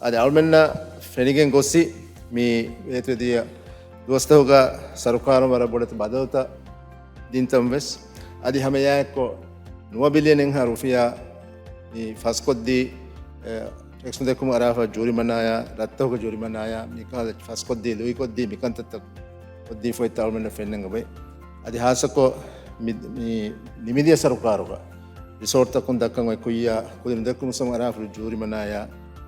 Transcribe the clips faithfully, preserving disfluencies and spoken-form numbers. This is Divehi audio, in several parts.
އަދި އަޅުމެންނަށް ފެނިގެން ގޮއްސި މި ވޭތުވެދިޔަ ދުވަސްތަކުގަ ސަރުކާރުން ވަރަށް ބޮޑެތި ބަދަލުތައް ދިންތަން ވެސް. އަދި ހަމައެއާއެއްކޮށް ނުވަ ބިލިއަނެއްހާ ރުފިޔާ މި ފަސްކޮށްދީ، އެ، ޓެކްސް ނުދެއްކުމަށް އަރާފަ ޖޫރިމަނާޔާ، ރަށްތަކުގެ ޖޫރިމަނާޔާ، މިކަހަލަ ފަސްކޮށްދީ، ލުއިކޮށްދީ، މިކަންތައްތައް ކޮށްދީފައި އަޅުމެންނަށް ފެންނަން ގަބައި. އަދި ހާއްސަކޮށް މި، މި ނިމިދިޔަ ސަރުކާރުގަ ރިސޯޓްތަކުން ދައްކަން އޮތް ކުއްޔާ، ކުދިން ދެއްކުމުސަމް އަރާފުޅު ޖޫރިމަނާޔާ،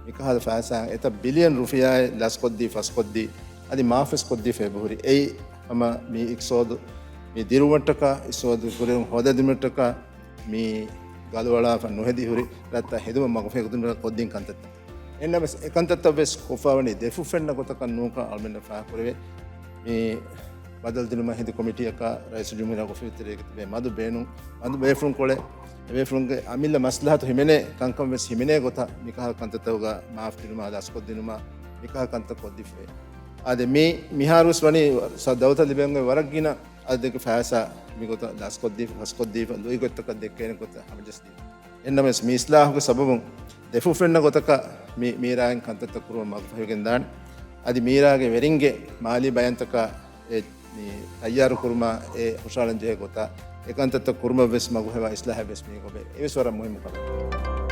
މިކަހަލަ ފައިސާ އެތައް ބިލިއަން ރުފިޔާއެއް ލަސްކޮށްދީ، ފަސްކޮށްދީ، އަދި މާފްވެސް ކޮށްދީފަ އެބަހުރި. އެއީ ހަމަ މި އިޤްތިޞާދު މި ދިރުވުމަށްޓަކާ، އިޤްތިޞާދު ކުރިއަރުން ހޯދަދިނުމަށްޓަކާ، މި ގަލުވަޅާފަ ނުހެދި ހުރި ރަށްތައް ހެދުމަށް މަގުފެހިގަތުމަށް ކޮށްދިން ކަންތައްތައް. އެހެންނަމަވެސް އެކަންތައްތައް ވެސް ކޮށްފަވަނީ ދެފުށް ފެންނަ ގޮތަކަށް ނޫންކަން އަޅުމެންނަށް ފާހަގަކުރެވޭ. މި ބަދަލުދިނުމަށް ހެދި ކޮމިޓީއަކާ ރައީސުލްޖުމްހޫރިއްޔާ އޮފީހުގެ ތެރޭގަ ތިބޭ މަދު ބޭނުން، މަދު ބޭފުޅުންކޮޅެއް، އެބޭފުޅުންގެ އަމިއްލަ މަސްލަހަތު ހިމެނޭ ކަންކަން ވެސް ހިމެނޭ ގޮތަށް މިކަހަލަ ކަންތައްތަކުގަ މާފް ދިނުމާ، ލަސްކޮށްދިނުމާ، މިކަހަލަ ކަންތައް ކޮށްދީފައި. އާދެ، މި މިހާރުވެސް ވަނީ ސަ-، ދައުލަތަށް ލިބެން އޮތް ވަރަށް ގިނަ އަދަދެއްގެ ފައިސާ މިގޮތަށް ލަސްކޮށްދީފަ، ފަސްކޮށްދީފަ، ލުއިގޮތްތަކަށް ދެއްކޭނެ ގޮތަށް ހަމަޖައްސަދީފަ. އެހެންނަމަވެސް މި އިސްލާހުގެ ސަބަބުން ދެފުށް ފެންނަ ގޮތަކަށް މި، މީރާގެ ކަންތައްތައް ކުރުމަށް މަގުފަހިވެގެންދާނެ. އަދި މީރާގެ ވެރިންގެ މާލީ ބަޔަންތަކާ އެ މި ތައްޔާރު ކުރުމާ އެ ހުށަހަޅަން ޖެހޭ ގޮތާ އެ ކަންތައްތައް ކުރުމަށް ވެސް މަގުހެވާ އިސްލާހެއް ވެސް މީގޮބެ. އެވެސް ވަރަށް މުހިއްމު ކަމެއް.